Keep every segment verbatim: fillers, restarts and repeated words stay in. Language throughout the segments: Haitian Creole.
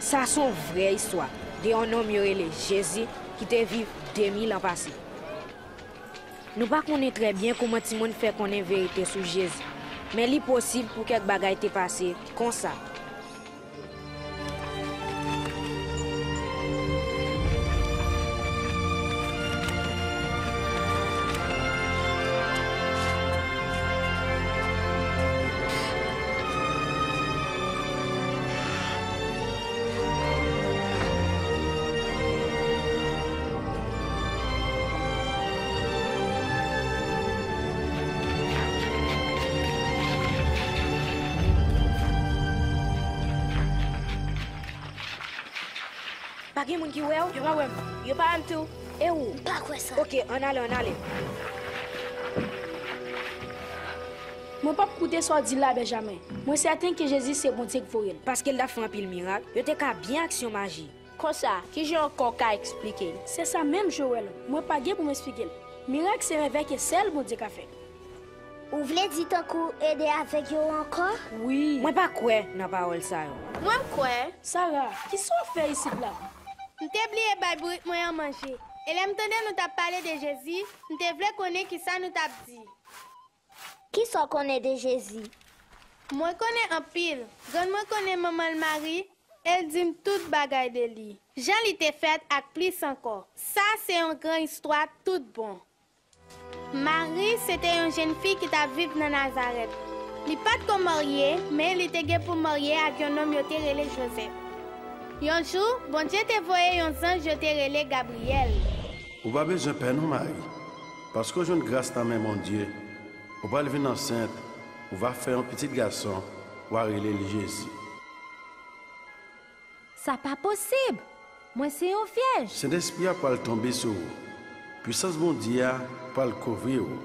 Sa se yon vrè istwa de yon nonm yo rele Jezi ki te viv de mil an pase. Nou pa konnen trè byen kòman timoun fè konnen verite sou Jezi, men li posib pou kèk bagay te pase konsa. Pa gen moun ki wè w? Yo pa wè m. Yo pa wè m tou. E ou? M pa kwè sa. Oke, ann ale, ann ale. Mwen p ap koute sa w di la, Benjamen. Mwen sèten ke Jezi se Bondye k voye l. Paske l t ap fè anpil mirak, yo te ka byen aksyon maji. Konsa, kijan ankò w ka eksplike l? Se sa menm, Joël. Mwen pa gen pou m eksplike l. Mirak se mèvèy ke sèl Bondye ka fè. Ou vle di tankou ede avèg yo ankò? Wi. Mwen pa kwè nan pawòl sa yo. Mwen, m kwè. Sara, kisa w ap fè isit la? M te bliye bay bourik mwen an manje. E lè m tande nou t ap pale de Jezi, m te vle konnen kisa nou t ap di. Kisa w konnen de Jezi? Mwen konnen anpil. Grann mwen konnen manman l Mari, e l di m tout bagay de li. Jan li te fèt ak plis ankò. Sa se yon gran istwa tout bon. Mari se te yon jèn fi ki t ap viv nan Nazarèt. Li pa t ko marye, men li te gen pou marye ak yon nonm yo te rele Jozèf. Yon jou, Bondye te voye yon zanj yo te rele Gabriyèl. Ou pa bezwen pè non, Mari, paske w jwenn gras nan men Bondye. Ou pral vin ansent, ou va fè yon pitit gason, w a rele l Jezi. Sa pa posib! Mwen se yon vyèj! Sentespri a pral tonbe sou ou. Pisans Bondye a pral kouvri w.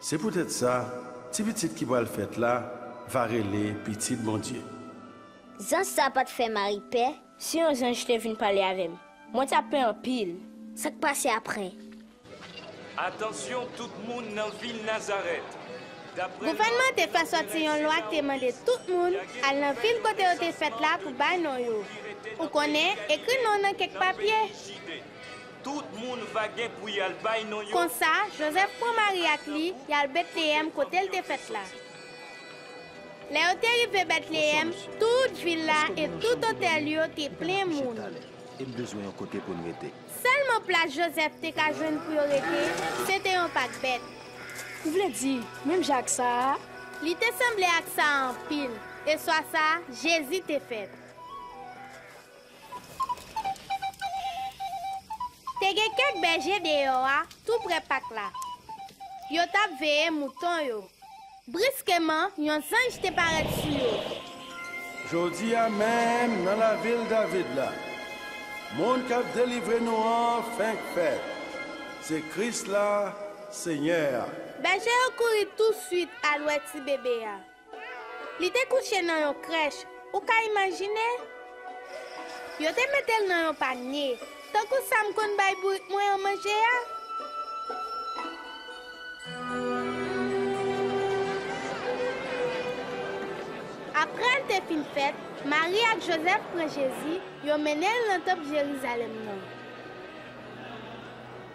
Se poutèt sa, ti pitit ki pral fèt la va rele Pitit Bondye. Zanj sa a pa t fè Mari pè? Si yon zanj te vin pale avè m, mwen t ap pè anpil. Sa k pase apre? Atansyon tout moun nan vil Nazarèt! Gouvènman an te fè sòti yon lwa ki te mande tout moun al nan vil kote yo te fèt la pou bay non yo. Ou konnen, ekri non w nan kèk papye. Tout moun va gen pou y al bay non yo. Konsa, Jozèf pran Mari ak li, y al Betleyèm kote l te fèt la. Lè yo te rive Betleyèm, tout vil la e tout otèl yo te plen moun. E m bezwen yon kote pou n rete. Sèlman plas Jozèf te ka jwenn pou yo rete, se te yon pak bèt. Ou vle di, menm jan ak sa a? Li te sanble ak sa a anpil, e swa sa a, Jezi te fèt. Te gen kèk bèje deyò a, toupre pak la. Yo t ap veye mouton yo. Briskeman, yon zanj te parèt sou yo. Jodi a menm, nan lavil David la, moun k ap delivre nou an fenk fèt. Se Kris la, Senyè a. Bèje yo kouri touswit al wè ti bebe a. Li te kouche nan yon krèch. Ou ka imajine? Yo te mete l nan yon panye, tankou sa m konn bay bourik mwen an manje a. Apre l te fin fèt, Mari ak Jozèf pran Jezi, yo mennen l nan tanp Jerizalèm nan.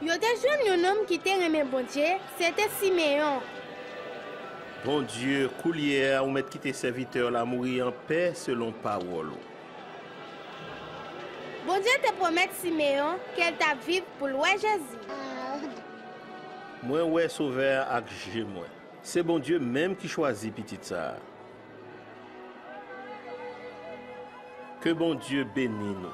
Yo te jwenn yon nonm ki te renmen Bondye, se te Simeyon. Bondye, koulye a ou mèt kite sèvitè w la mouri anpè selon pawòl ou. Bondye te pwomèt Simeyon ke l t ap viv pou l wè Jezi. Mwen wè Sovè a ak je mwen. Se Bondye menm ki chwazi pitit sa a. Ke Bondye beni nou.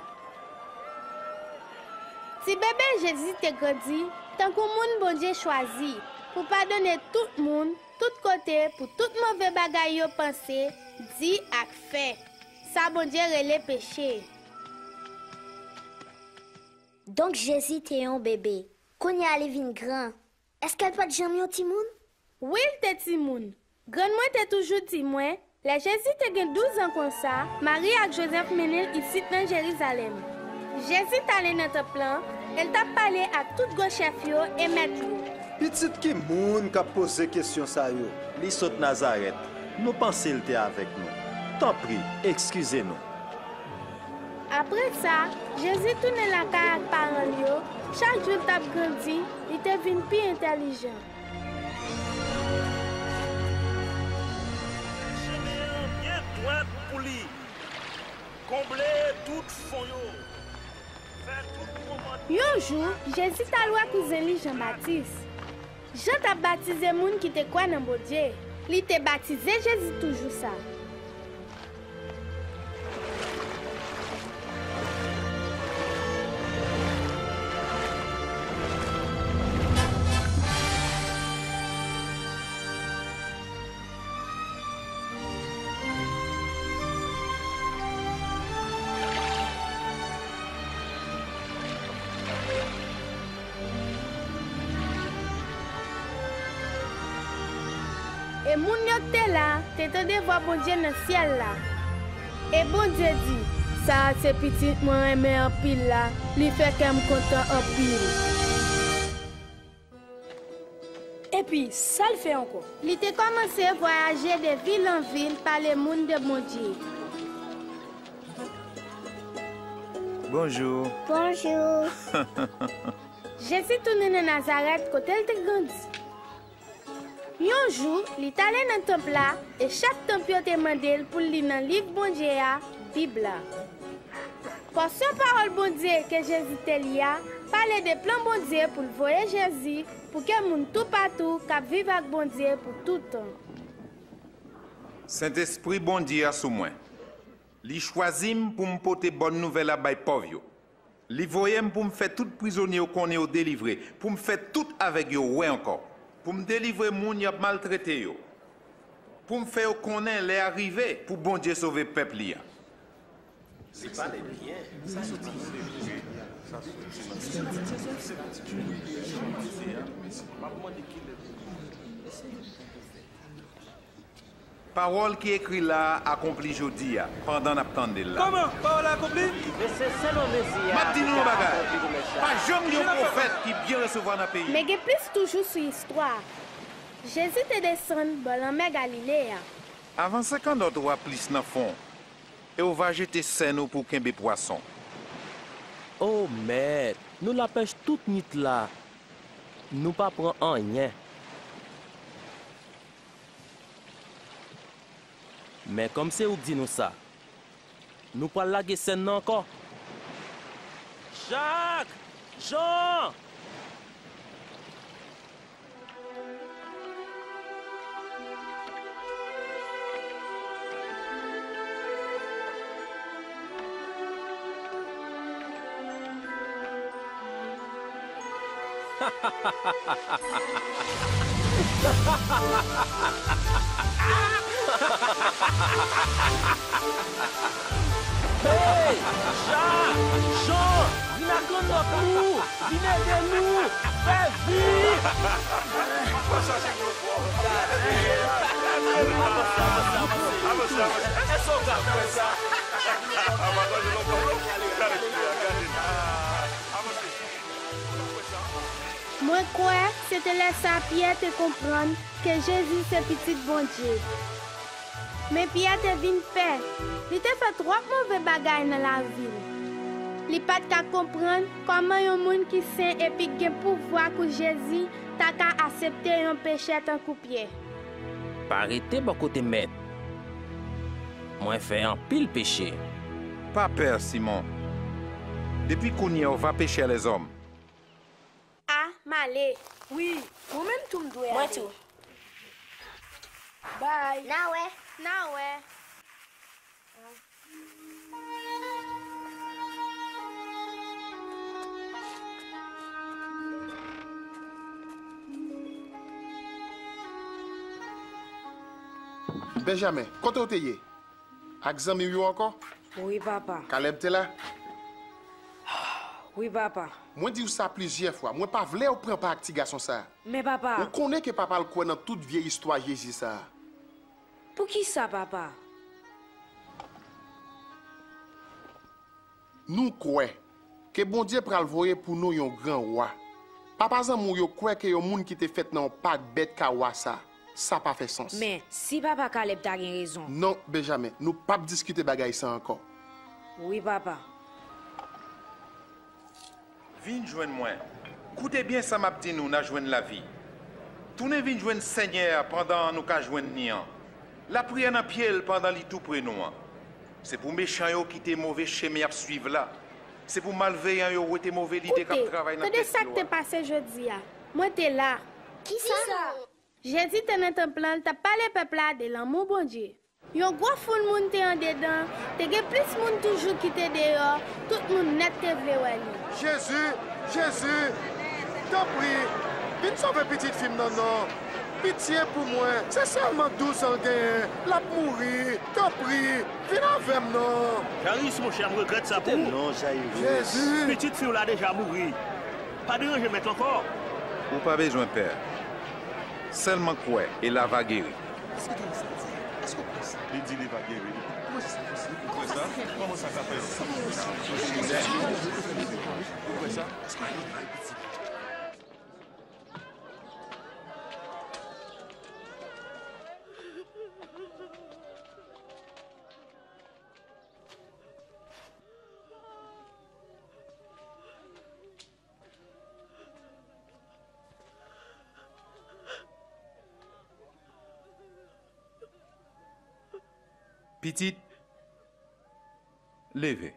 Ti bebe Jezi te grandi tankou moun Bondye chwazi pou padone tout moun, tout kote, pou tout move bagay yo panse, di ak fè. Sa Bondye rele peche. Donk, Jezi te yon bebe. Kounye a li vin gran. Èske l pa t janm yon timoun? Wi, l te timoun. Grann mwen te toujou di mwen, lè Jezi te gen douz an konsa, Mari ak Jozèf mennen l isit nan Jerizalèm. Jezi t ale nan tanp lan, e l t ap pale ak tout gwo chèf yo e mèt yo. Pitit ki moun k ap poze kesyon sa yo? Li sot Nazarèt. Nou panse l te avèk nou. Tanpri, eskize nou. Apre sa, Jezi tounen lakay ak paran l yo. Chak jou l t ap grandi, li te vin pi entèlijan. Fè chemen an byen dwat pou li. Konble tout fon yo. Fè tout pwomant. Yon jou, Jezi t al wè kouzen li Jan Batis. Jan t ap batize moun ki te kwè nan Bondye. Li te batize Jezi tou jou sa. E moun yo k te la te tande vwa Bondye nan syèl la. E Bondye di, "Sa a se Pitit mwen renmen anpil la, li fè kè m kontan anpil." Epi, sa l fè ankò? Li te kòmanse vwayaje de vil an vil, pale moun de Bondye. Bonjou. Bonjou. Jezi tounen nan Nazarèt, kote l te grandi. Yon jou, li t ale nan tanp la, e chèf tanp yo te mande l pou l li nan liv Bondye a, Bib la. Pòsyon pawòl Bondye ke Jezi te li a pale de plan Bondye pou l voye Jezi pou ke moun toupatou kab viv ak Bondye pou tout tan. Sentespri Bondye a sou mwen. Li chwazi m pou m pote bòn nouvèl la bay pòv yo. Li voye m pou m fè tout prizonye yo konnen yo delivre, pou m fè tout avèg yo wè ankò, pou m delivre moun y ap maltrete yo, pou m fè yo konnen lè a rive pou Bondye sove pèp li a. Li pale byen. Sa soti. M ap mande kilè. Pawòl ki ekri la a akonpli jodi a, pandan n ap tande l la. Kòman? Pawòl la akonpli? Men se sèlman Mezi a. M ap di nou yon bagay. Pa janm gen yon pwofèt ki byen resevwa nan peyi. Men gen plis toujou sou istwa a. Jezi te desann bò lanmè Galile a. Avanse kannòt ou a plis nan fon, e w va jete sèn ou pou w kenbe pwason. O Mèt, nou lapèch tout nwit la, nou pa pran anyen. Men kòm se ou k di nou sa, nou pral lage sèn nan ankò. Jak! Jan! Hey! Jak! Jan! Vin ak kannòt nou! Vin ede nou! Fè vit! Avanse, avanse, avanse, avanse. Èske w ka kwè sa? Mwen kwè se te lè sa a Pyè te konprann ke Jezi se Pitit Bondye. Men Pyè te vin pè. Li te fè twòp move bagay nan lavi l. Li pa t ka konprann kòman yon moun ki sen epi k gen pouvwa kou Jezi ta ka aksepte yon pechè tankou Pyè. Pa rete bò kote Mèt. Mwen fè anpil peche. Pa pè, Simon. Depi kounye a, w va pechè lèzòm. A, m ale. Wi, mwen menm tou m dwe ale. Mwen tou. Bay. N a wè. N a wè. Benjamen, kote w te ye? Ak zanmi w yo ankò? Wi, papa. Kalèb te la? Wi, papa. Mwen di w sa plizyè fwa, mwen pa vle w pran pa ak ti gason sa a. Men, papa. Ou konnen ke papa l kwè nan tout vye istwa Jezi sa a. Poukisa, papa? Nou kwè ke Bondye pral voye pou nou yon gran wa. Papa zanmi w yo kwè ke yon moun ki te fèt nan yon pak bèt ka wa sa. Sa pa fè sans. Men, si papa Kalèb ta gen rezon. Non, Benjamen, nou p ap diskite bagay sa ankò. Wi, papa. Vin jwenn mwen. Koute byen sa m ap di nou, n a jwenn lavi. Tounen vin jwenn Senyè a pandan nou ka jwenn ni an. Lapriyè nan pye l pandan li tou pre nou an. Se pou mechan yo kite move chemen y ap suiv la. Se pou malveyan yo wete move lide k ap travay nan tèt yo a. Koute, tande sa k te pase jodi a. Mwen te la. Kisa? Jezi te nan tanp lan, l t ap pale pèp la de lanmou Bondye. Yon gwo foul moun te andedan, te gen plis moun toujou ki te deyò, tout moun nèt te vle wè li. Jezi, Jezi, tanpri, vin sove pitit fi m nan non. Pitye pou mwen, se sèlman douz an l genyen, l ap mouri, tanpri, vin avè m non. Jayis, monchè, m regrèt sa pou ou. Kite l non, Jayis. Jezi. Pitit fi w la deja mouri. Pa deranje Mèt la ankò. Ou pa bezwen pè. Sèlman kwè, e l a va geri. Èske w te santi? Èske w kwè sa? Li di li va geri. Kòman sa posib? Ou kwè sa? Kòman sa ka fèt? Ou kwè sa? Èske w kwè l pral piti? Pitit, leve.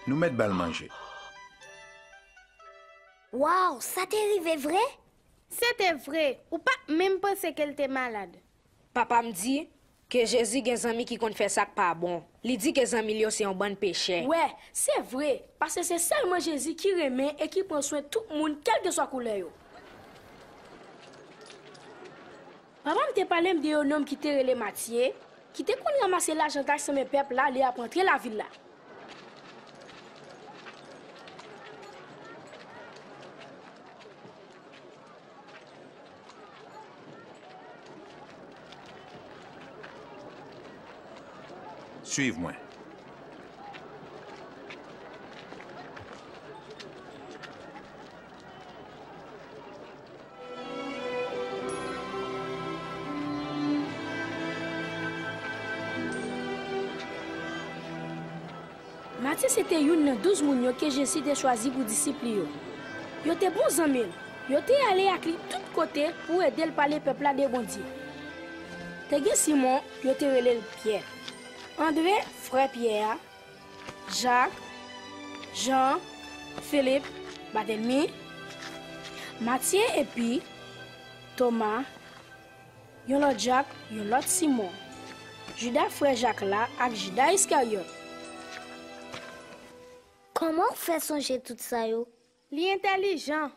Nou mèt ba l manje. Waw, sa te rive vre? Se te vre, ou pa t menm panse ke l te malad. Papa m di ke Jezi gen zanmi ki konn fè sa k pa bon. Li di ke zanmi l yo se yon bann pechè. Wè, se vre, paske se sèlman Jezi ki renmen e ki pran swen tout moun, kèlkeswa koulè yo. Papa m te pale m de yon nonm ki te rele Matye, ki te konn ranmase lajan taks nan men pèp la lè y ap antre lavil la. Suiv mwen. Matye se te youn nan douz moun yo ke Jezi te chwazi pou disip li yo. Yo te bon zanmi l. Yo te ale ak li tout kote pou ede l pale pèp la de Bondye. Te gen Simon, yo te rele l Pyè. Andre, frè Pyè a, Jak, Jan, Filip, Batèlmi, Matye epi Toma, yon lòt Jak, yon lòt Simon, Jida frè Jak la ak Jida Iskaryòt. Kòman w fè sonje tout sa yo? Li entèlijan.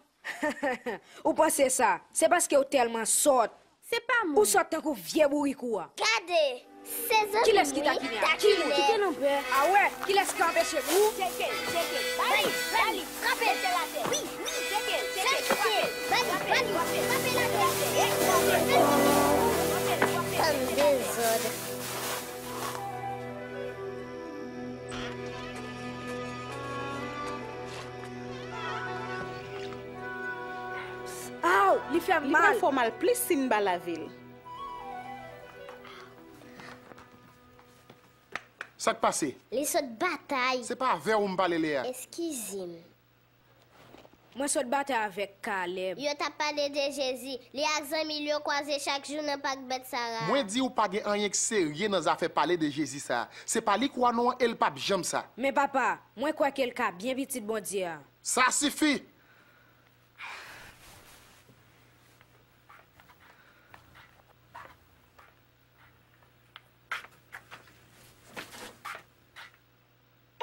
Ou panse sa? Se paske w tèlman sòt. Se pa mwen. Ou sòt tankou vye bourik ou a. Gade! Se zanmi m wi, takinen. Kite l anpè. A wè, kilès ki ka anpeche m? Ou? Tcheke l, tcheke l. Ba li, ba li, frape l. Mete l atè. Wi, wi. Tcheke l, tcheke l. Fè l kite. Ba li, ba li. Frape l atè. Bann dezòd. Aw, li fè m mal. Li pral fè w mal plis si n pa lave l. Sa k pase? Li sot batay. Se pa avè w m pale lè a. Eskize m. Mwen sot batay avèk Kalèb. Yo t ap pale de Jezi. Li ak zanmi l yo kwaze chak jou nan pak Bètsara a. Mwen di w pa gen anyen k serye nan zafè pale de Jezi sa a. Se pa li k wa nou an e l p ap janm sa. Men papa, mwen kwè ke l ka byen Pitit Bondye a. Sa sifi!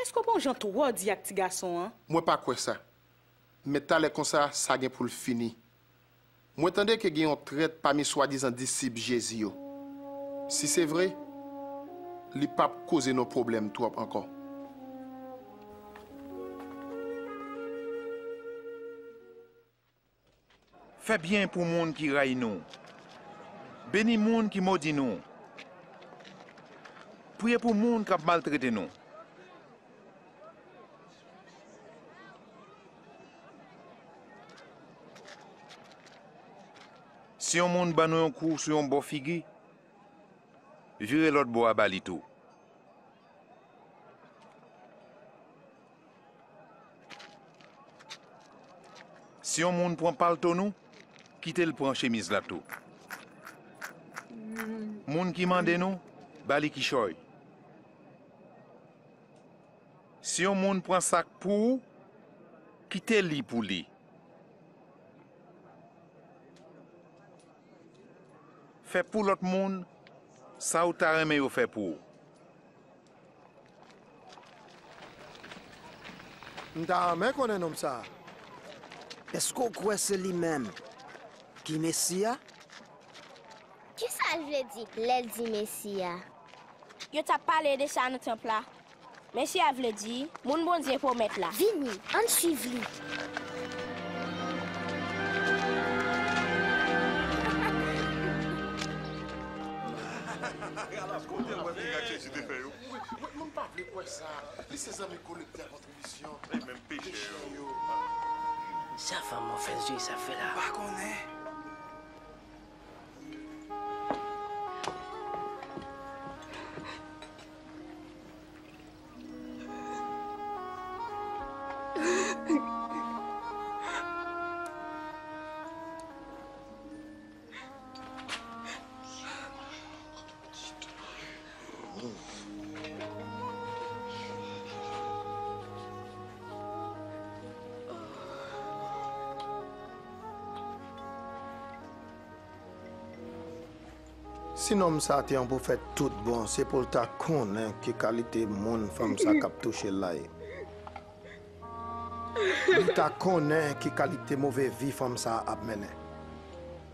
Èske w pa yon jan twò di ak ti gason an? Mwen pa kwè sa. Men talè konsa, sa gen pou l fini. Mwen tande ke gen yon trèt pami swadizan disip Jezi yo. Si se vre, li p ap koze nou pwoblèm twòp ankò. Fè byen pou moun ki rayi nou. Beni moun ki modi nou. Priye pou moun k ap maltrete nou. Si yon moun ban nou yon kou sou yon bò figi, vire lòt bò a ba li tou. Si yon moun pran palto nou, kite l pran chemiz la tou. Moun ki mande nou, ba li kichòy. Si yon moun pran sak pou ou, kite li pou li. Fè pou lòt moun sa ou ta renmen yo fè pou ou. M ta renmen konnen nonm sa a. Èske w kwè se li menm ki Mesi a? Kisa l vle di lè l di Mesi a? Yo t ap pale de sa nan tanp la. Mesi a vle di moun Bondye pwomèt la. Vini, ann suiv li. Kote w wè mirak Jezi te fè yo? Wi, wi, moun pa vle kwè sa. Li se zanmi kolektè kontribisyon. E menm pechè yo. Sa fanm move zye sa fè la? Pa konnen. Si nonm sa te yon pwofèt tout bon, se pou l ta konnen ki kalite moun fanm sa k ap touche l la ye. Li ta konnen ki kalite move vi fanm sa a ap mennen.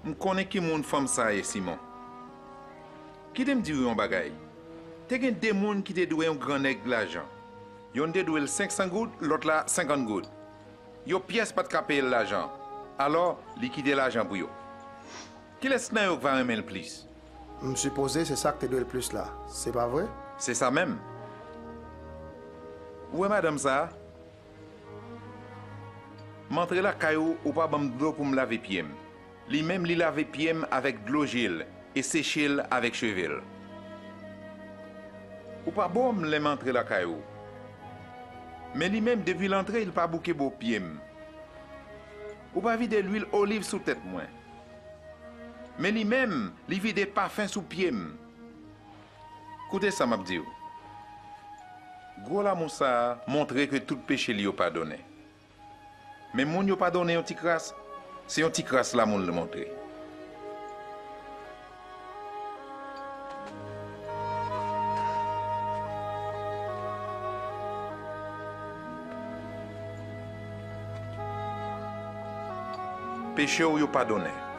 M konnen ki moun fanm sa a ye, Simon. Kite m di w yon bagay. Te gen de moun ki te dwe yon gran nèg lajan. Yonn te dwe l senk san goud, lòt la senkant goud. Yon pyès pa t ka peye l lajan. Alò, li kite lajan pou yo. Kilès nan yo k va renmen l plis? M sipoze se sa k te dwe l plis la, se pa vre? Se sa menm. Ou wè madanm sa a? M antre lakay ou, ou pa ban m dlo pou m lave pye m. Li menm, li lave pye m avèk dlo je l e seche l avèk cheve l. Ou pa bo m lè m antre lakay ou. Men li menm, depi l antre, li pa bouke bo pye m. Ou pa vide lwil oliv sou tèt mwen. Men li menm, li vide pafen sou pye m. Koute sa m ap di w. Gwo lanmou sa a montre ke tout peche li yo padonnen. Men moun yo padonnen yon ti kras, se yon ti kras lanmou l montre. Peche w yo padonnen.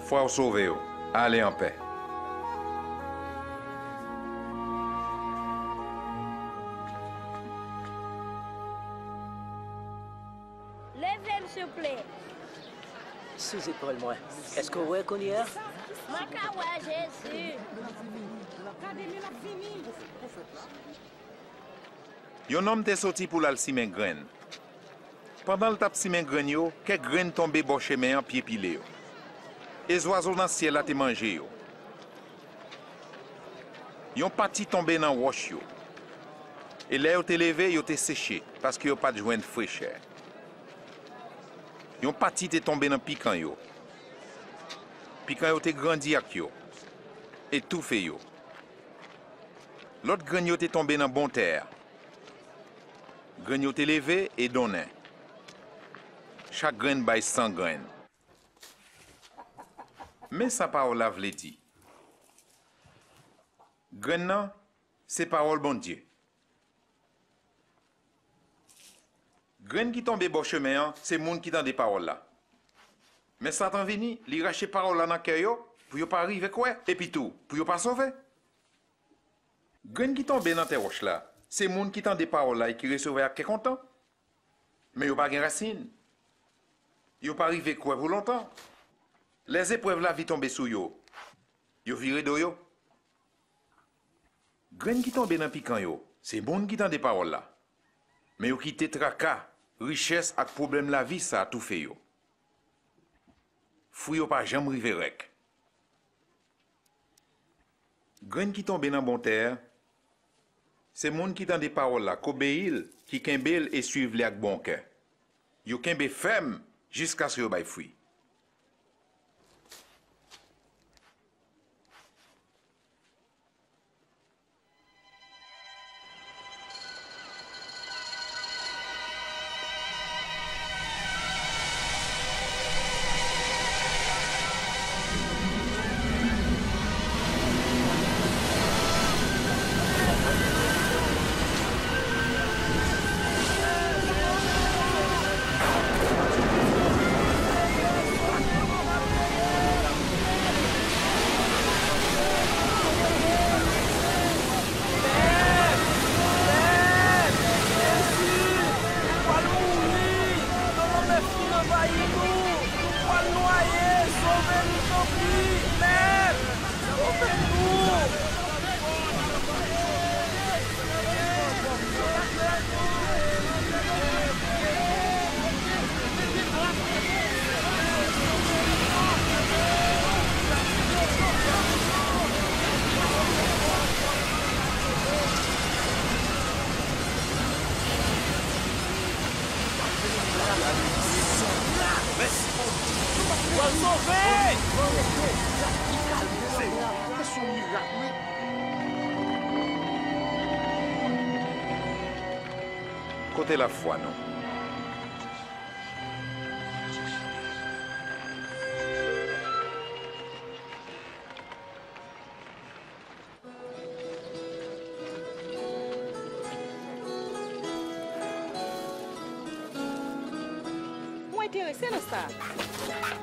Fwa w sove yo. Ale anpè. Leve m, souple. Sou zepòl mwen. Èske w wè kounye a? Mwen ka wè Jezi. Yon nonm te soti pou l al simen grenn. Pandan l t ap simen grenn yo, kèk grenn tonbe bò chemen an, pye pile yo. E zwazo nan syèl la te manje yo. Yon pati tonbe nan wòch yo. E lè yo te leve, yo te seche, paske yo pa t jwenn frechè. Yon pati te tonbe nan pikan yo. Pikan yo te grandi ak yo, e toufe yo. Lòt grenn yo te tonbe nan bon tè a. Grenn yo te leve e donnen. Chak grenn bay san grenn. Men sa pawòl la vle di. Grenn nan, se pawòl Bondye. Grenn ki tonbe bò chemen an, se moun ki tande pawòl la. Men Satan vini, li rache pawòl la nan kè yo, pou yo pa rive kwè, epi tou, pou yo pa sove. Grenn ki tonbe nan tè wòch la, se moun ki tande pawòl la e ki resevwa ak kè kontan. Men yo pa gen rasin. Yo pa rive kwè pou lontan. Lè zeprèv lavi tonbe sou yo, yo vire do yo. Grenn ki tonbe nan pikan yo, se moun ki tande pawòl la, men yo kite traka, richès ak pwoblèm lavi sa a toufe yo. Fwi yo pa janm rive rèk. Grenn ki tonbe nan bon tè, se moun ki tande pawòl la, k obeyi l, ki kenbe l e suiv li ak bon kè. Yo kenbe fèm jiskaske yo bay fwi. Kote lafwa nou? Mwen enterese nan sa.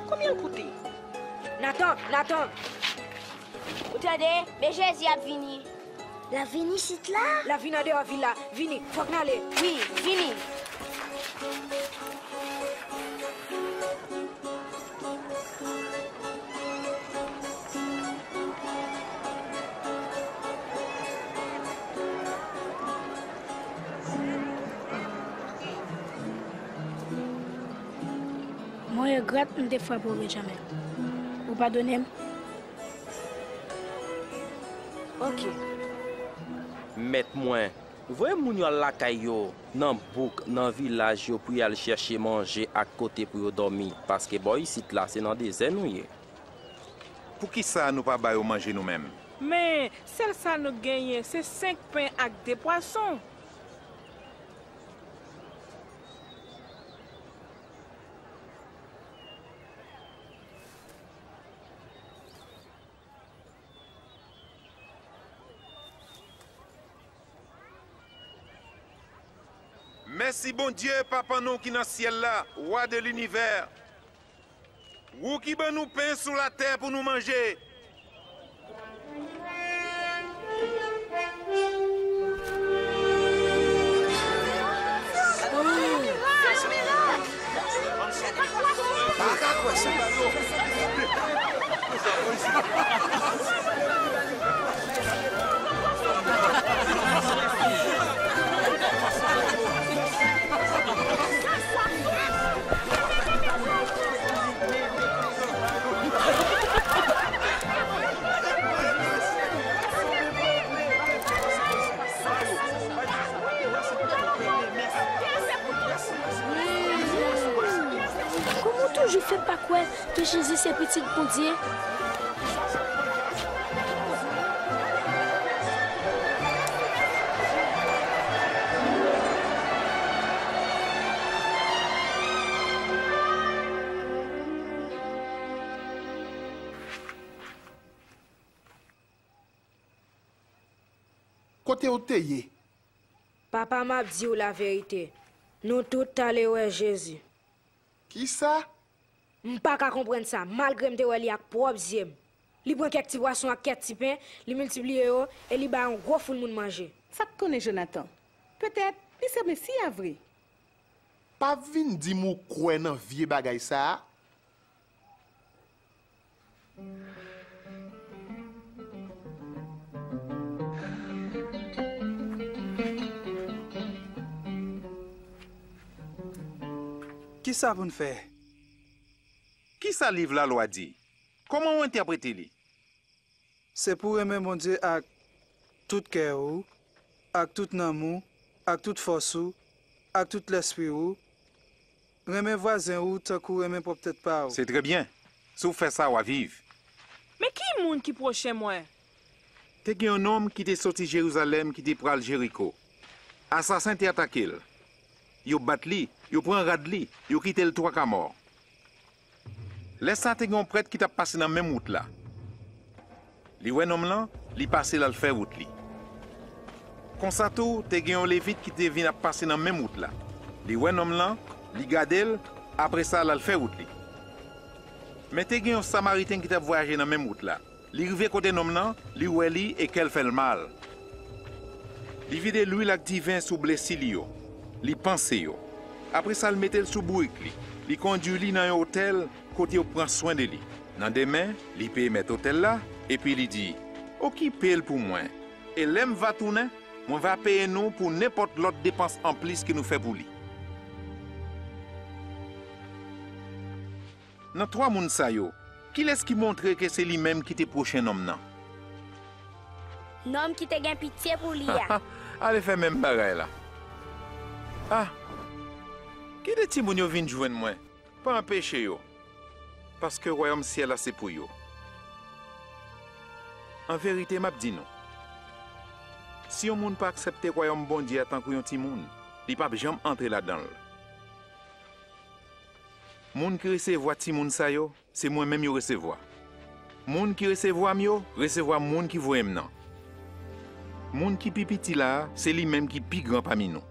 Konbyen l koute? Natan, Natan! Ou tande? Men Jezi ap vini. L ap vini isit la? L ap vin andeyò vil la. Vini, fòk n ale. Wi, vini. Mwen regrèt m te frape w, Benjamen. Ou padone m? Oke. Mèt mwen, ou voye moun yo al lakay yo, nan bouk, nan vilaj yo pou y al chèche manje ak kote pou yo dòmi, paske bò isit la, se nan dezè nou ye. Poukisa nou pa ba yo manje nou menm? Men, sèl sa nou genyen, se senk pen ak de pwason. Mèsi, Bondye, Papa nou ki nan syèl la, Wa de linivè. Ou ki ban nou pen sou latè pou nou manje. Pa ka kwè sa. Kòman w toujou fè pa kwè ke Jezi se Pitit Bondye? Kote w te ye? Papa, m ap di w laverite. Nou tout t ale wè Jezi. Kisa? M pa ka konprann sa, malgre m te wè li ak pwòp zye m. Li pran kèk ti pwason ak kèk ti pen, li miltipliye yo, e li bay yon gwo foul moun manje. Sa k konnen Jonatan? Petèt, li se Mesi a vre. Pa vin di m ou kwè nan vye bagay sa a. Kisa pou n fè? Kisa liv Lalwa di? Kòman w entèprete li? Se pou w renmen Bondye ak tout kè w, ak tout nanm ou, ak tout fòs ou, ak tout lèspri ou. Renmen vwazen ou tankou w renmen pwòp tèt pa w. Se trè byen. Si w fè sa, w a viv. Men ki moun ki pwochen mwen? Te gen yon nonm ki te soti Jerizalèm ki te pral Jeriko. Asasen te atake l. Yo bat li, yo pran rad li, yo kite l twaka mò. Lè sa a te gen yon prèt ki t ap pase nan menm wout la. Li wè nonm lan, li pase l al fè wout li. Konsa tou, te gen yon Levit ki te vin ap pase nan menm wout la. Li wè nonm lan, li gade l, apre sa l al fè wout li. Men te gen yon Samariten ki t ap vwayaje nan menm wout la. Li rive kote nonm lan, li wè li e kè l fè l mal. Li vide lwil ak diven sou blesi li yo. Li panse yo. Apre sa, l mete l sou bourik li. Li kondui li nan yon otèl kote yo pran swen de li. Nan demen, li peye mèt otèl la, epi li di, "Okipe l pou mwen, e lè m va tounen, mwen va peye nou pou nenpòt lòt depans anplis ke nou fè pou li." Nan twa moun sa yo, kilès ki montre ke se li menm ki te pwochen nonm nan? Nonm ki te gen pitye pou li a. Ale fè menm bagay la. Ah! Kite timoun yo vin jwenn mwen. Pa anpeche yo, paske wayòm syèl la se pou yo. An verite, m ap di nou, si yon moun pa aksepte wayòm Bondye a tankou yon timoun, li p ap janm antre ladan l. Moun ki resevwa timoun sa yo, se mwen menm yo resevwa. Moun ki resevwa m yo, resevwa moun ki voye m nan. Moun ki pi piti la a, se li menm ki pi gran pami nou.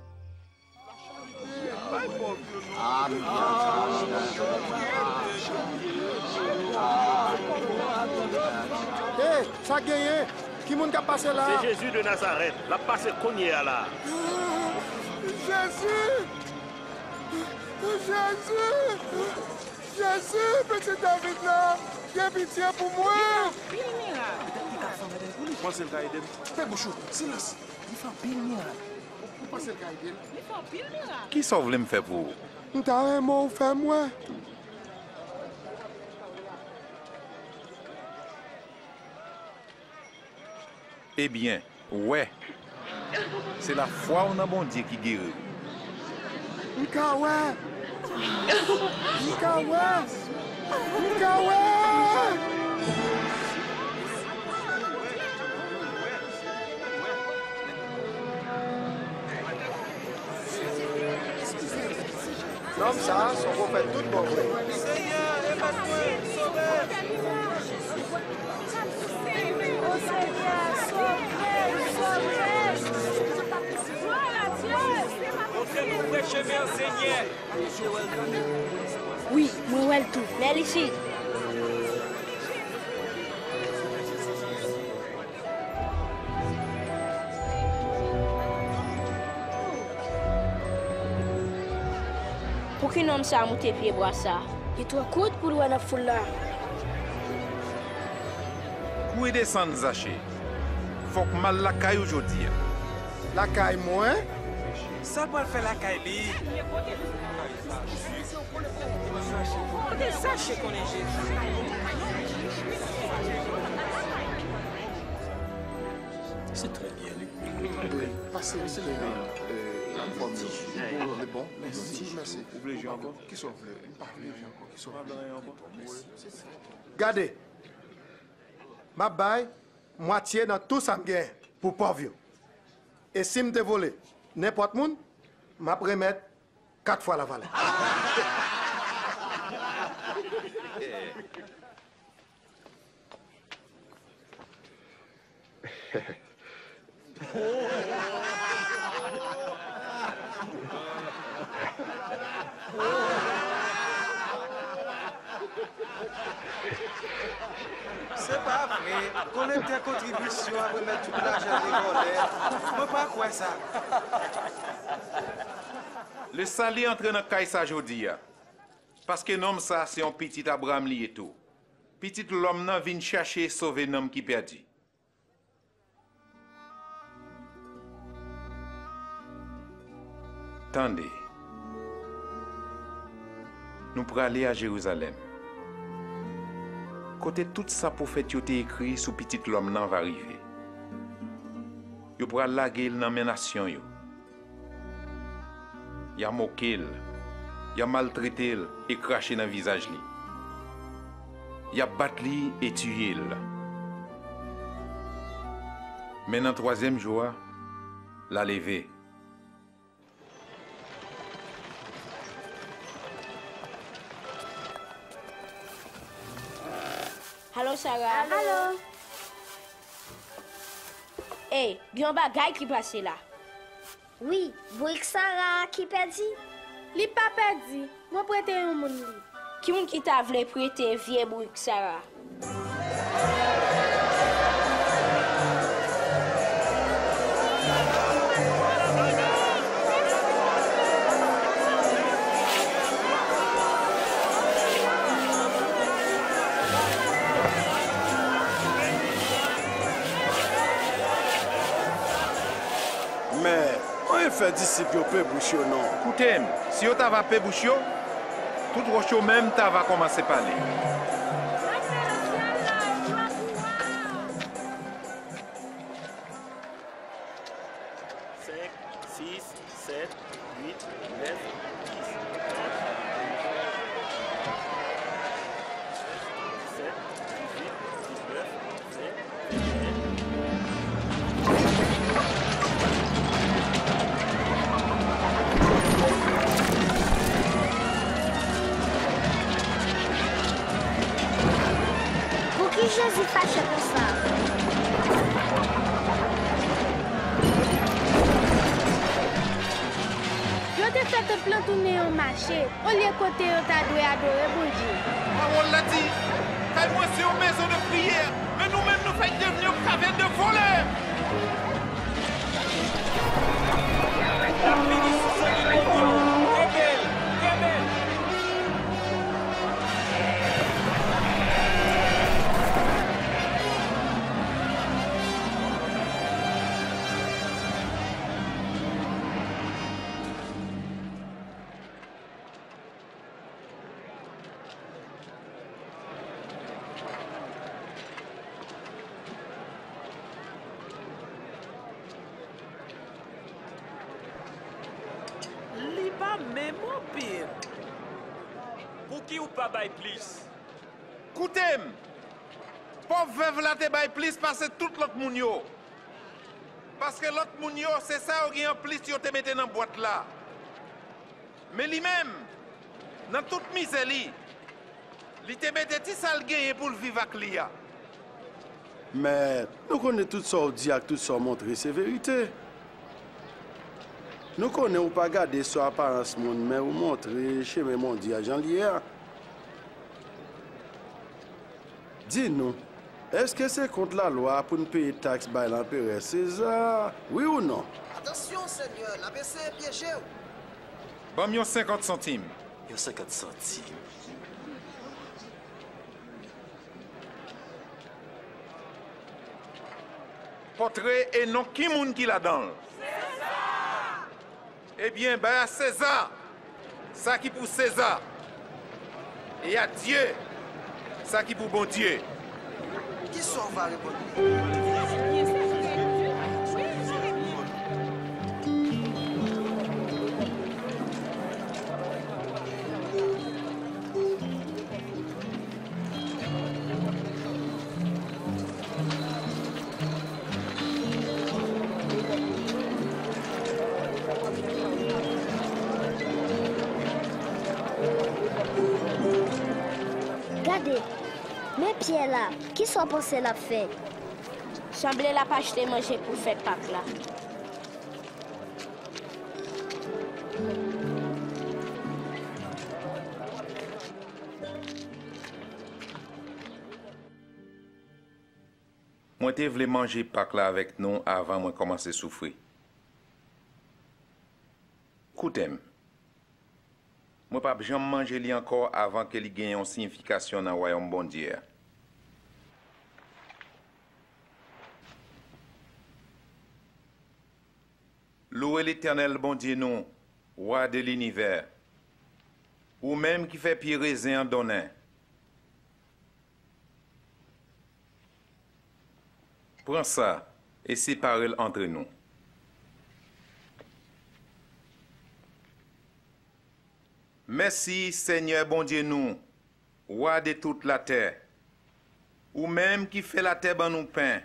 Hey, sa k genyen? Ki moun k ap pase la a? Se Jezi de Nazarèt, l ap pase kounye a la a. Jezi! Jezi! Jezi, Pitit David la, gen pitye pou mwen! Li fè anpil mirak. Ou panse l ka ede m? Fè bouch ou, silans! Li fè anpil mirak. Ou panse l ka ede l? Li fè anpil mirak. Kisa w vle m fè pou ou? M ta renmen w fè m wè. Ebyen, wè. Se lafwa w nan Bondye ki geri w. M ka wè! M ka wè! M ka wè! Nonm sa a se yon pwofèt tout bon vre. Senyè, remèt mwen, Sovè! Montre nou vrè chemen an, Senyè! Wi, mwen wè l tou. Lè l isit. Pouki nonm sa a moute pyebwa sa a? Li twò kout pou l wè nan foul la. Kouri desann, Zache. Fòk m al lakay ou jodi a. Lakay mwen? Sa l pral fè lakay li? Kote Zache konnen Jezi? Se trè byen, li. Pase, pase, euh, la fòm yo. Bon, bon, mèsi, mèsi. Ou vle jwe ankò? Kisa w vle? M pa vle jwe ankò. Kisa w vle? Gade, m ap bay mwatye nan tou sa m gen pou pòv yo. E si m te vole nenpòt moun, m ap remèt kat fwa lavalè. Se pa vre, kolektè kontribisyon ap remèt tout lajan li vòlè. Mwen pa kwè sa. Lesali antre nan kay sa jodi a, paske nonm sa se yon pitit Abraram li ye tou. Pitit lòm nan vin chache sove nanm ki pèdi. Tande, nou prale a Jerizalèm, kote tout sa pwofèt yo te ekri sou Pitit lòm nan va rive. Yo pral lage l nan men nasyon yo. Y a moke l, y a maltrete l e krache nan vizaj li. Y a bat li e tiye l. Men nan twazyèm jou a, l a leve. Alo, Sara. Alo. Ey, gen yon bagay ki pase la. Wi, bourik Sara a ki pèdi. Li pa pèdi. Mwen prete yon moun li. Ki moun ki ta vle prete vye bourik Sara? Men, anyen fè disip yo pe bouch yo non. Koute m, si yo ta va pe bouch yo, tout wòch yo menm ta va kòmanse pale. Senk, sis, sèt, uit, nèf, dis, onz, douz, sèt, dizuit, diznèf, ven, venteyen. Pouki Jezi fache konsa? Yo te fè tanp lan tounen yon mache, olye kote yo ta dwe adore Bondye. Pawòl la di, kay mwen se yon maison de prière, men nou menm nou fèk devni yon caverne de voleurs. L ap vini sou zanmi Bondye yo. Kenbe l! Kenbe l! Li pa menm anpil. Pouki w pa bay plis? Koute m! Pòv vèv la te bay plis pase tout lòt moun yo. Paske lòt moun yo, se sa yo gen anplis yo te mete nan bwat la. Men li menm, nan tout mizè li, li te mete ti sa l genyen pou l viv ak li a. Men, nou konnen tout sa w di ak tout sa w montre se verite. Nou konnen ou pa gade sou aparans moun, men ou montre chemen Bondye a jan l ye a. Di nou, èske se kont lalwa pou n peye taks bay Lanperè Seza, wi ou non? Atansyon, Senyè, l ap eseye pyeje w. Ban m yon senkant santim. Yon senkant santim. Pòtre e non ki moun ki ladan l? Seza! Ebyen, bay a Seza sa ki pou Seza, e a Dye sa ki pou Bondye. Kisa w va reponn li? Gade, men Pyè la, kisa w panse l ap fè? Sanble l ap achte manje pou fèt Pak la. Mwen te vle manje Pak la avèk nou avan mwen kòmanse soufri. Koute m. Mwen p ap janm manje li ankò avan ke li gen yon siyifikasyon nan Wayòm Bondye a. Louwe Letènèl, Bondye nou, Wa de linivè, ou menm ki fè pye rezen an donnen. Pran sa e separe l antre nou. Mèsi, Senyè Bondye nou, Wa de tout latè, ou menm ki fè latè ban nou pen.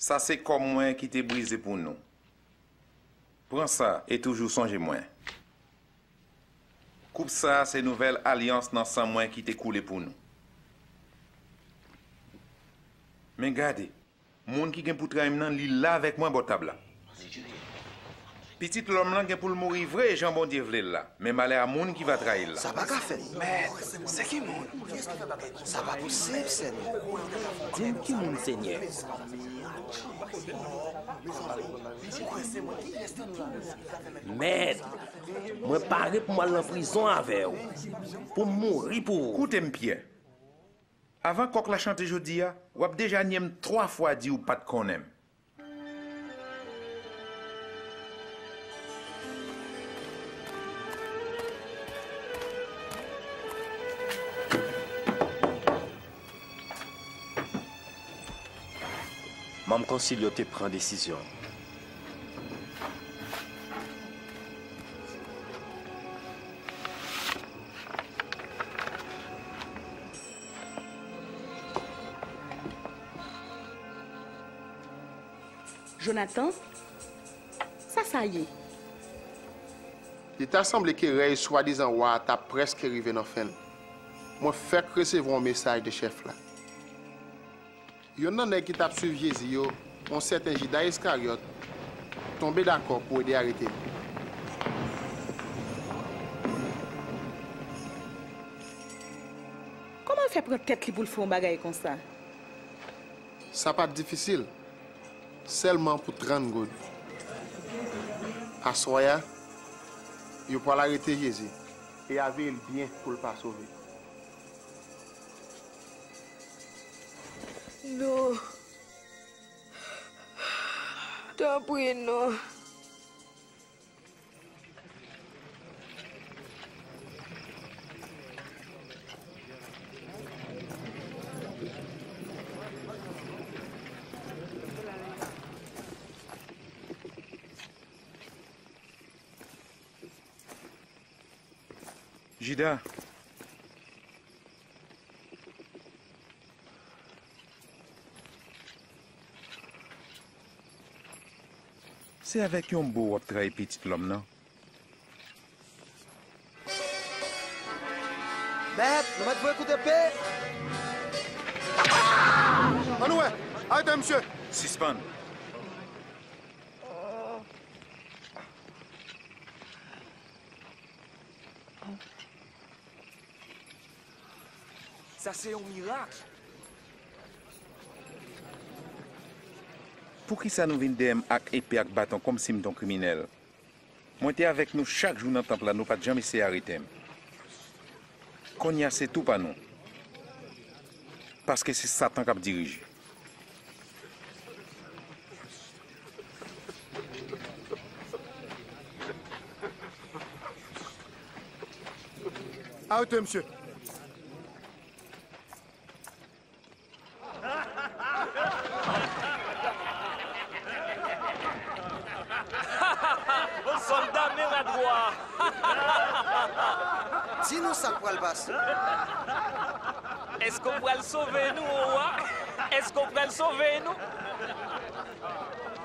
Sa se kò mwen ki te brize pou nou. Pran sa e toujou sonje mwen. Koup sa a se nouvèl alyans nan san mwen ki te koule pou nou. Men gade, moun ki gen pou trayi m nan, li la avèk mwen bò tab la. Pitit lòm lan gen pou l mouri vre jan Bondye vle l la, men malè a moun ki va trayi l la. Sa pa ka fèt. Mèt, se ki moun? Sa pa posib, Senyè. Di m ki moun, Senyè. Mèt, mwen pare pou m al nan prizon avè w, pou m mouri pou ou. Koute m, Pyè. Avan kòk la chante jodi a, w ap deja nye m twa fwa di ou pa t konnen m. Manm konsil yo te pran desizyon. Jonatan, sa sa ye? Li ta sanble ke rèy swadizan wa a t ap prèske rive nan fen l. Mwen fèk resevwa yon mesaj de chèf la. Youn nan nèg ki t ap swiv Jezi yo, yon sèten Jida Iskaryòt, tonbe dakò pou ede arete l. Kòman l fè pran tèt li pou l fè yon bagay konsa? Sa pa t difisil, sèlman pou trant goud. Aswè a, yo pral arete Jezi. E a veye l byen pou l pa sove. Non. Tanpri, non. Jida. Se avèk yon bo w ap trayi Pitit Lòm nan? Mèt, nou mèt voye kout epe! Ann wè! Arete misye! Sispann! Sa se yon mirak! Poukisa nou vin dèyè m ak epe ak baton kòmsi m t on kriminèl? Mwen te avèk nou chak jou nan tanp la, nou pa t janm eseye arete m. Kounye a se tou pa nou. Paske se Satan k ap dirije. Arete misye! Sòlda men rad wa a! Di nou sa k pral pase. Èske w pral sove nou, o wa? Èske w pral sove nou?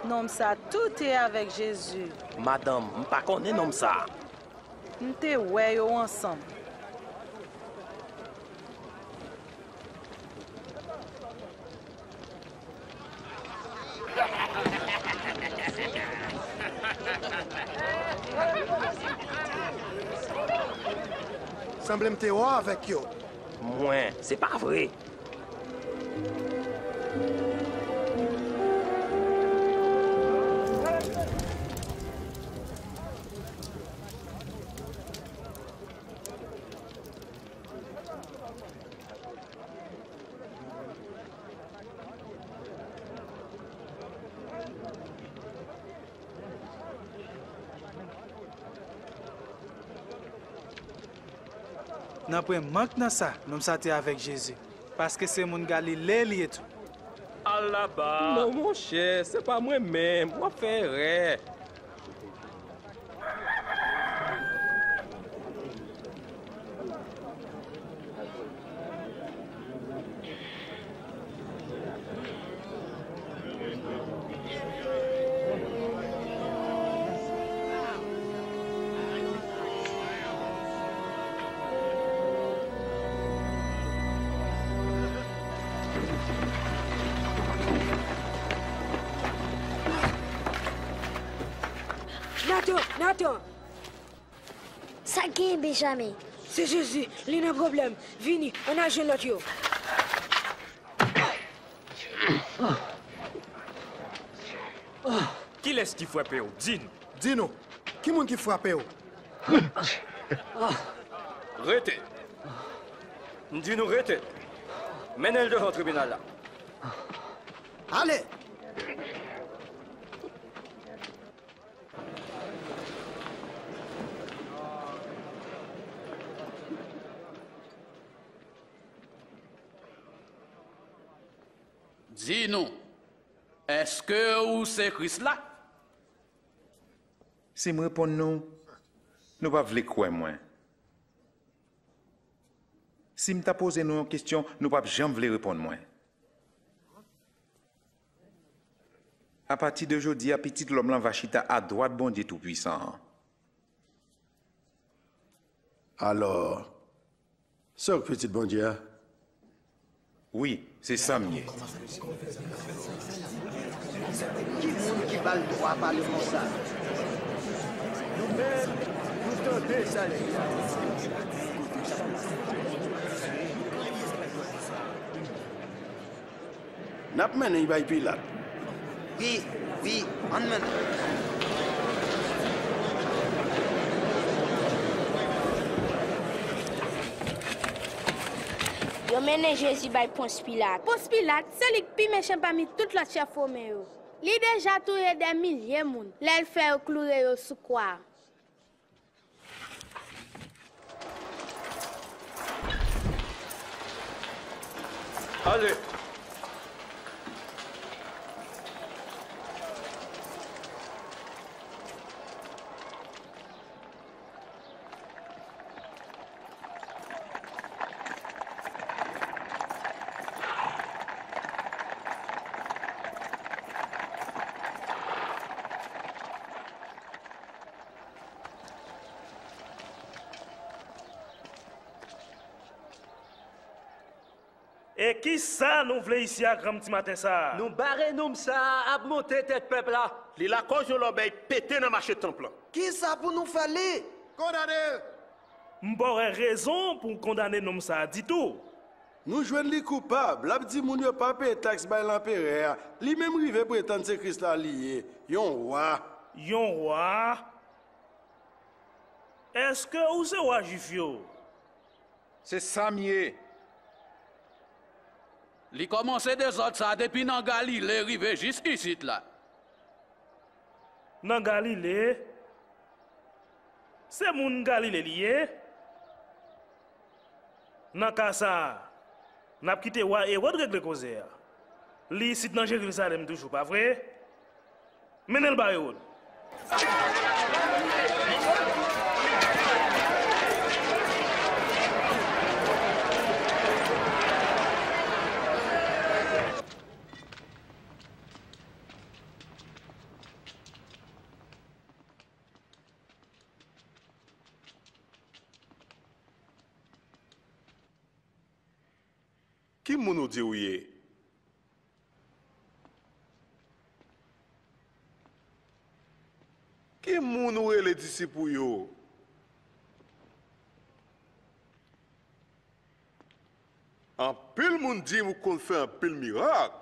Nonm sa, tout est avec Jésus. Madanm, m pa konnen nonm sa. M te wè yo ansanm. Sanble m te wè w avèk yo. Mwen, se pa vre. Nanpwen mank nan sa, nonm sa te avèk Jezi, paske se moun Galile li ye tou. Alaba! Non, monchè, se pa mwen menm, w ap fè erè. Nathan, Nathan! Sa k genyen, Benjamin? Se Jezi, li nan pwoblèm. Vini, ann al jwenn lòt yo. Kilès ki frape w? Di n. Di nou, ki moun ki frape w? Rete! M di nou rete! Mennen l devan tribinal la. Ale! Di nou, èske ou se Kris la? Si m reponn nou, nou p ap vle kwè mwen. Si m ta poze nou yon kesyon, nou p ap janm vle reponn mwen. Apati de jodi a, Pitit Lòm lan va chita adwat Bondye Toupisan an. Alò, se w k Pitit Bondye a? Wi, se sa m ye. Ki moun ki ba l dwa pale konsa? Nou menm, nou tande sa li di a. N ap mennen l bay Pilat. Wi, wi, ann mennen l. Yo mennen Jezi bay Pons Pilat. Pons Pilat, se li k pi mechan pami tout lòt chèf women yo. Li deja touye dè milye moun lè l fè yo kloure yo sou kwa. Ale! E kisa nou vle isi a granm ti maten sa a? Nou bare nonm sa a ap monte tèt pèp la. Li lakòz yon lòbèy pete nan mache tanp lan. Kisa pou nou fè li? Kondane l! M pa wè rezon pou kondane nonm sa a ditou. Nou jwenn li koupab, l ap di moun yo pa peye taks bay lanperè a. Li menm rive pretann se Kris la li ye, yon wa. Yon wa? Èske ou se wa Jwif yo? Se sa m ye. Li kòmanse dezòd sa a depi nan Galile rive jis isit la. Nan Galile? Se moun Galile li ye? Nan ka sa a, n ap kite wa Ewòd regle koze a. Li isit nan Jerizalèm toujou, pa vre? Mennen l ba Ewòd. Ki moun ou di ou ye? Ki moun ou rele disip ou yo? Anpil moun di m ou konn fè anpil mirak.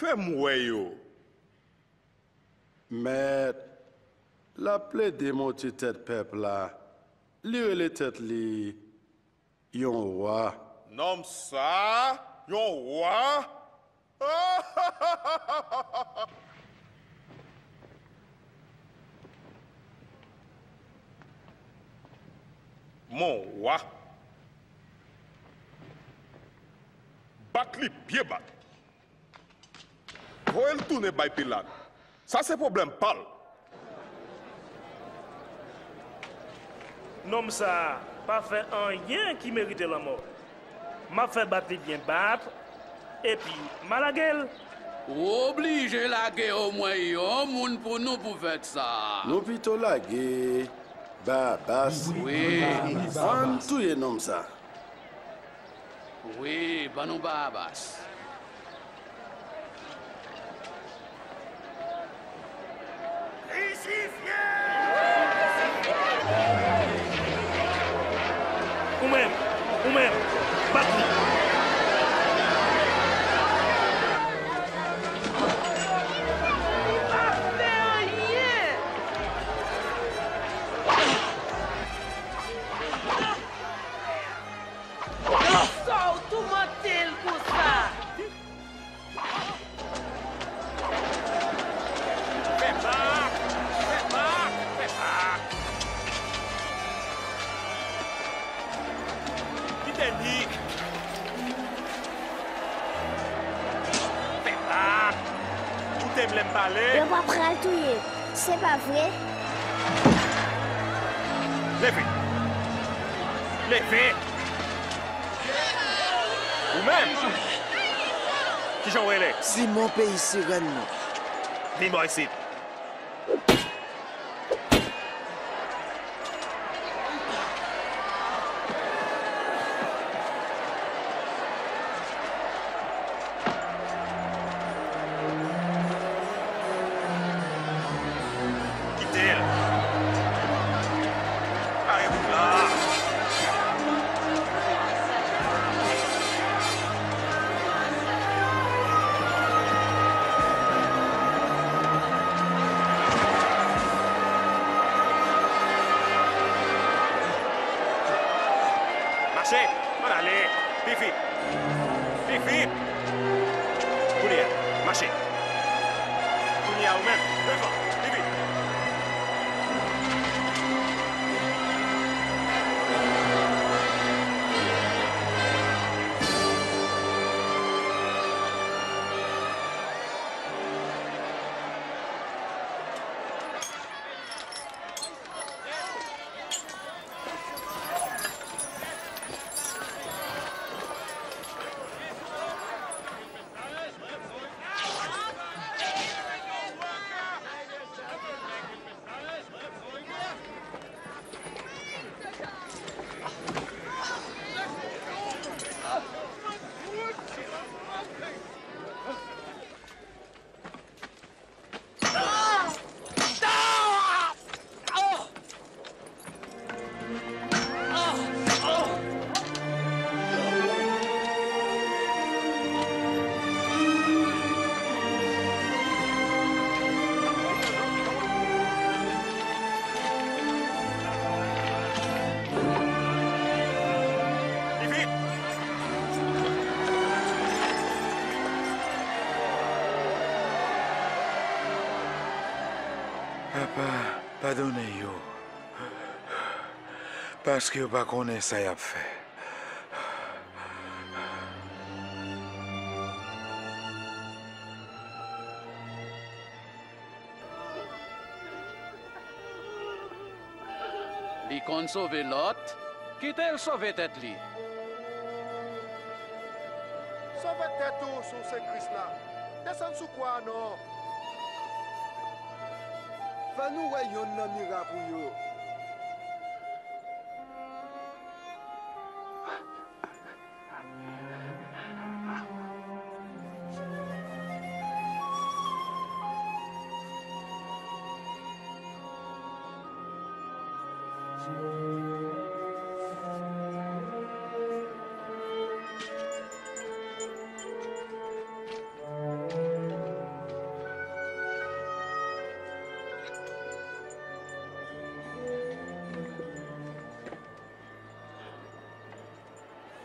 Fè m wè yo. Mèt, l ap plede monte tèt pèp la. Li rele tèt li yon wa. Nonm sa a, yon wa? Wi, Mon wa. Bat li byen bat. Voye l tounen bay Pilat. Sa se pwoblèm pa l. Nonm sa a pa fè anyen ki merite lanmò. M ap fè bat li byen bat, epi m a lage l. Ou oblije lage omwen yon moun pou nou pou fèt sa a. Nou pito lage Barabas. Wi. Ann touye nonm sa a. Wi, ban nou Barabas. Ou menm, ou menm, bat li. Li pa fè anyen. Sa w toumante l konsa? Fè bak! Fè bak! Fè bak! Kite li! Fè bak! Koute m lè m pale! Yo pa pral touye m, se pa vre? Leve! Leve! Ou menm! Kijan w rele? Simon peyi Sirèn nan. Vin bò isit. Kite l. Kare wout la. Mache! Ann ale! Pi vit! Pi vit! Kounye a, mache! Kounye a, ou menm, devan! Pi vit! Pi vit! Papa, padone yo, paske yo pa konnen sa y ap fè. Li konn sove lòt, kite l sove tèt li. Sove tèt ou si w se Kris la. Desann sou kwa a non. Fè nou wè yonn nan mirak ou yo.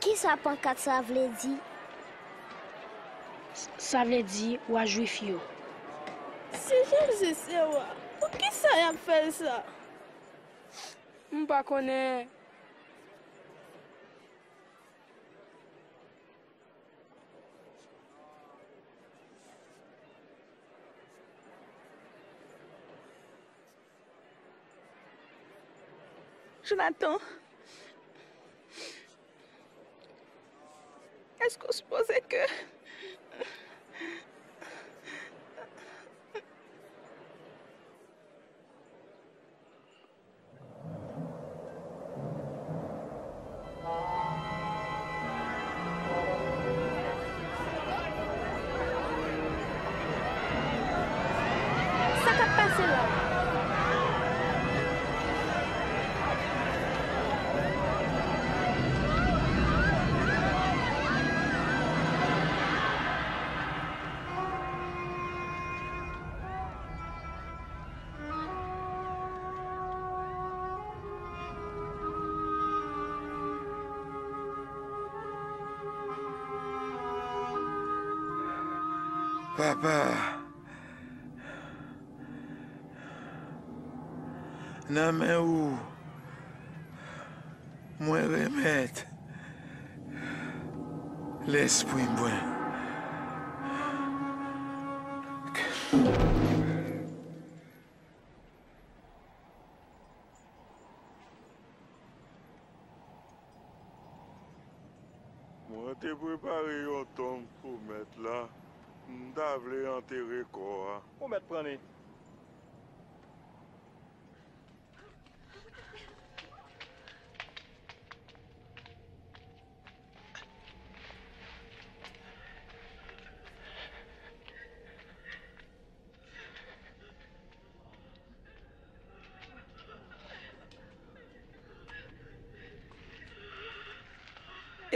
Kisa pankat sa vle di? Sa vle di, wa Jwif yo. Si Jezi se wa, poukisa y ap fè l sa? M pa konnen. Jonathan, èske w sipoze ke Sa k ap pase la? Papa, nan men ou mwen remèt lespri mwen. Mwen te prepare yon tonm pou mèt la. M ta vle antere kò a. Ou mèt pran li.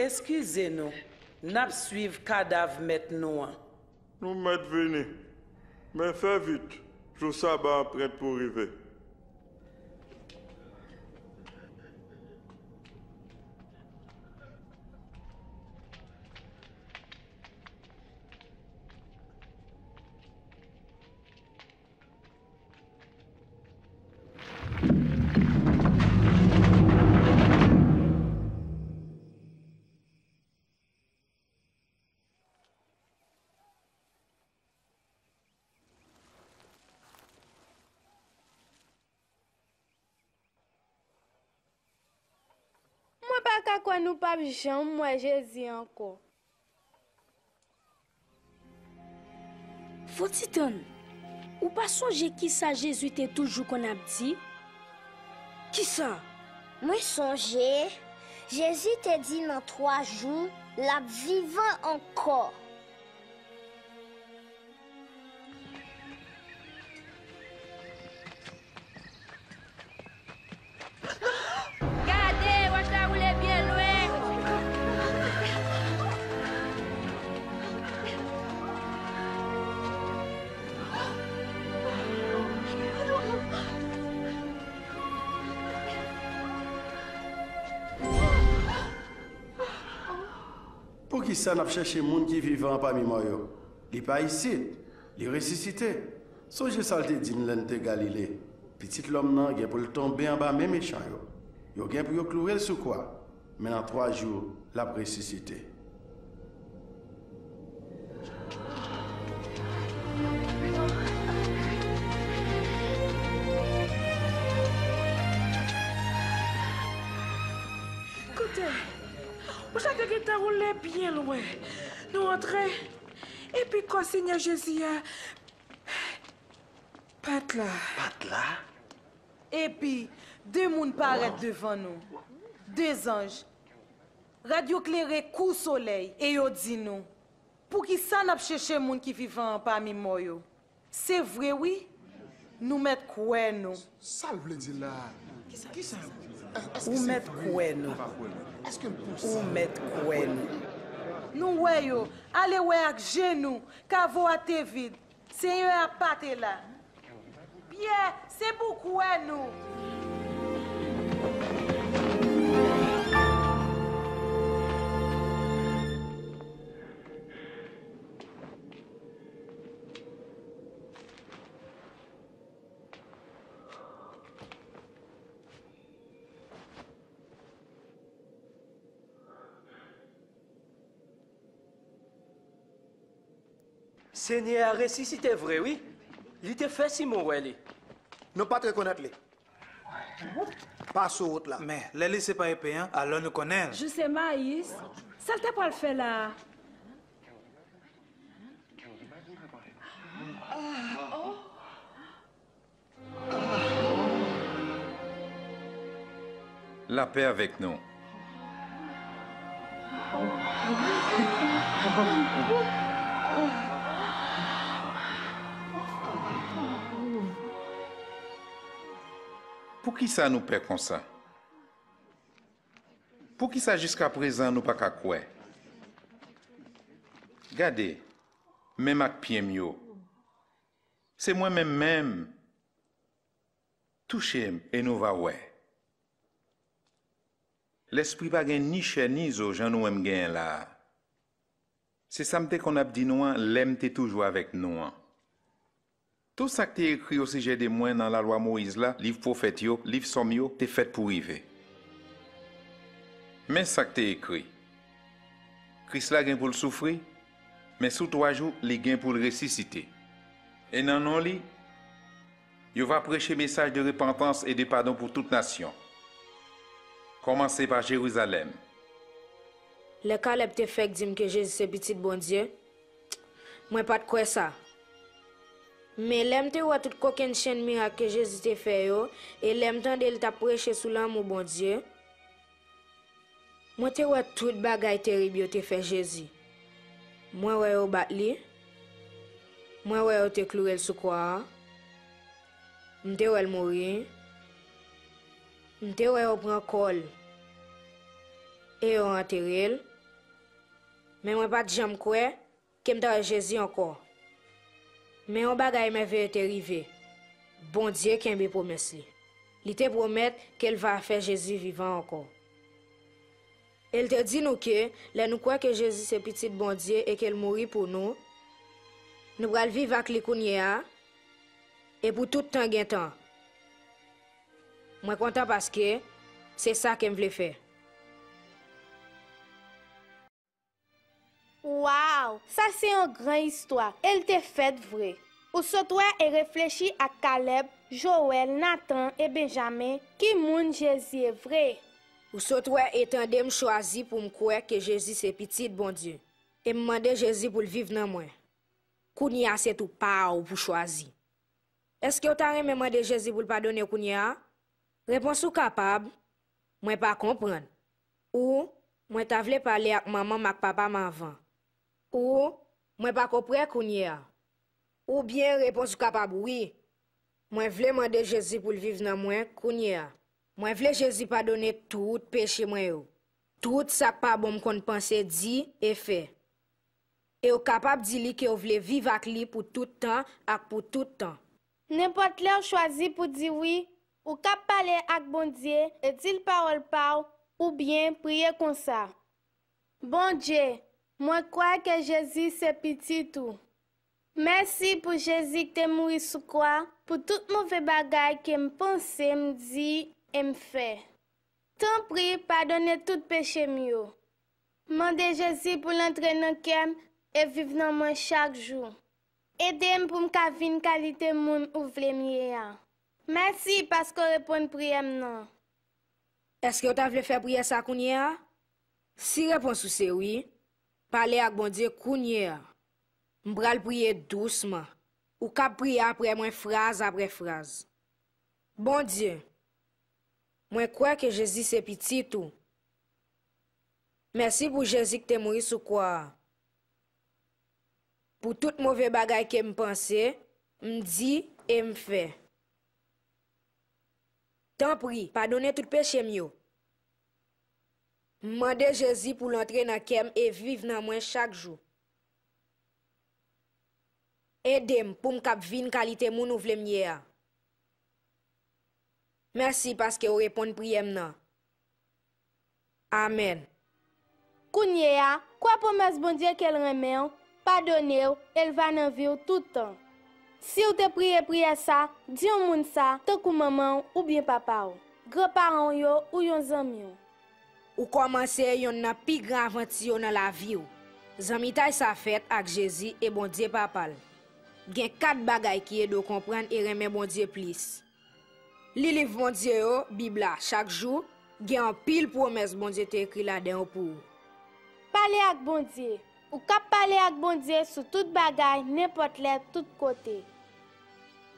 Eskize nou, n ap swiv kadav mèt nou an. Nou mèt vini, men fè vit, jou saba an prèt pou rive. Mwen pa ka kwè nou p ap janm wè Jezi ankò. Fò ti tann, ou pa sonje kisa Jezi te toujou konn ap di? Kisa? Mwen sonje, Jezi te di nan twa jou, l ap vivan ankò. Gade, wòch la woule byen lwen. Poukisa n ap chèche moun ki vivan anpami mò yo? Li pa isit. Li resisite. Sonje sa l te di n lè n te Galile. Pitit Lòm nan gen pou l tonbe anba men mechan yo. Yo gen pou yo klouwe l sou kwa, men nan twa jou, l ap resisite. Kote? Wòch la te gentan woule byen lwen. Nou antre, epi kò Senyè Jezi a pa t la. Pa t la? Epi, de moun parèt devan nou. De zanj. Rad yo klere kou solèy, e yo di nou, poukisa n ap chèche moun ki vivan an pami mò yo? Se vre, wi. Nou mèt kwè nou. Sa l vle di la a? Ou mèt kwè nou. Ou mèt kwè nou. Nou wè yo. Ale wè ak je nou. Kavo a te vid. Senyè a pa te la. Pyè, se pou kwè nou. Senyè a resisite vre, wi. Li te fè Simon wè li. Nou pa t rekonèt li. Pa sou wout la. Men, lè li se pa epe an, alò nou konnen l. Jou se mayis. Sa l te pral fè la a? Lapè avèk nou. Poukisa nou pè konsa? Poukisa jiskaprezan nou pa ka kwè? Gade, men m ak pye m yo. Se mwen menm menm. Touche m e nou va wè. Lèspri pa gen ni chè ni zo jan nou wè m genyen la a. Se sa m te konn ap di nou an lè m te toujou avèk nou an. Tout sa k te ekri osijè de mwen nan Lalwa Moyiz la, liv pwofèt yo, liv Sòm yo, te fèt pou rive. Men sa k te ekri, Kris la gen pou l soufri, men sou twa jou, li gen pou l resisite. E nan non li, yo va preche mesaj de repantans e de padon pou tout nasyon, kòmanse pa Jerizalèm. Lè Kalèb te fèk di m ke Jezi se Pitit Bondye, mwen pa t kwè sa. Men lè m te wè tout kokennchenn mirak ke Jezi te fè yo, e lè m tande l t ap preche sou lanmou Bondye, mwen te wè tout bagay terib yo te fè Jezi. Mwen wè yo bat li. Mwen wè yo te kloure l sou kwa a. M te wè l mouri. M te wè yo pran kò l e yo antere l. Men mwen pa t janm kwè ke m ta wè Jezi ankò. Men yon bagay mèveye te rive. Bondye kenbe pwomès li. Li te pwomèt ke l va fè Jezi vivan ankò. E l te di nou ke lè nou kwè ke Jezi se Pitit Bondye e ke l mouri pou nou, nou pral viv ak li kounye a e pou tout tan gen tan. Mwen kontan paske se sa ke m vle fè. Waw! Sa se yon gran istwa, e l te fèt vre. Ou sot wè e reflechi ak Kalèb, Jowèl, Natan e Benjamen ki moun Jezi ye vre. Ou sot wè e tande m chwazi pou m kwè ke Jezi se Pitit Bondye. E m mande Jezi pou l viv nan mwen. Kounye a se tou pa w pou chwazi. Èske w ta renmen mande Jezi pou l padone w kounye a? Repons ou kapab, mwen pa konprann. Ou, mwen ta vle pale ak manman m ak papa m anvan. Ou, mwen pa ko prè kounye a. Oubyen repons ou kapab wi, mwen vle mande Jezi pou l viv nan mwen kounye a. Mwen vle Jezi padone tout peche mwen yo. Tout sa k pa bon m konn panse, di e fè. E w kapab di li ke w vle viv ak li pou tout tan ak pou tout tan. Nenpòt lè w chwazi pou di wi, ou kab pale ak Bondye e di l pawòl pa w oubyen priye konsa. Bondye, mwen kwè ke Jezi se Pitit ou. Mèsi pou Jezi k te mouri sou kwa pou tout move bagay ke m panse, m di e m fè. Tanpri, padone tout peche m yo. Mande Jezi pou l antre nan kè m e viv nan mwen chak jou. Ede m pou m ka vin kalite moun ou vle m ye a. Mèsi paske w reponn priyè m nan. Èske w ta vle fè priyè sa kounye a? Si repons ou se wi, pale ak Bondye kounye a. M pral priye dousman. Ou kab priye apre mwen fraz apre fraz. Bondye, mwen kwè ke Jezi se Pitit ou. Mèsi pou Jezi k te mouri sou kwa a. Pou tout move bagay ke m panse, m di e m fè. Tanpri, padone tout peche m yo. M mande Jezi pou l antre nan kè m e viv nan mwen chak jou. Ede m pou m kab vin kalite moun ou vle m ye a. Mèsi paske w reponn priyè m nan. Amèn. Kounye a, kwè pwomès Bondye ke l renmen w, padone w, e l va nan vi w tout tan. Si w te priye priyè sa, di yon moun sa, tankou manman w oubyen papa w, granparan w yo ou yon zanmi w. Ou kòmanse yonn nan pi gran avanti yo nan lavi w. Zanmitay sa fèt ak Jezi e Bondye Papa l. Gen kat bagay ki ede w konprann e renmen Bondye plis. Li liv Bondye yo, Bib la, chak jou, gen anpil pwomès Bondye te ekri ladan yo pou ou. Pale ak Bondye. Ou kab pale ak Bondye sou tout bagay, nenpòt lè, tout kote.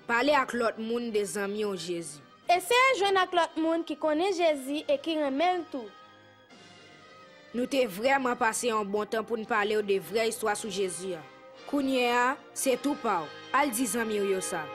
Pale ak lòt moun de zanmi w Jezi. Eseye jwenn ak lòt moun ki konnen Jezi e ki renmen l tou. Nou te vrèman pase yon bon tan pou n pale w de vrè istwa sou Jezi a. Kounye a, se tou pa w. Al di zanmi w yo sa.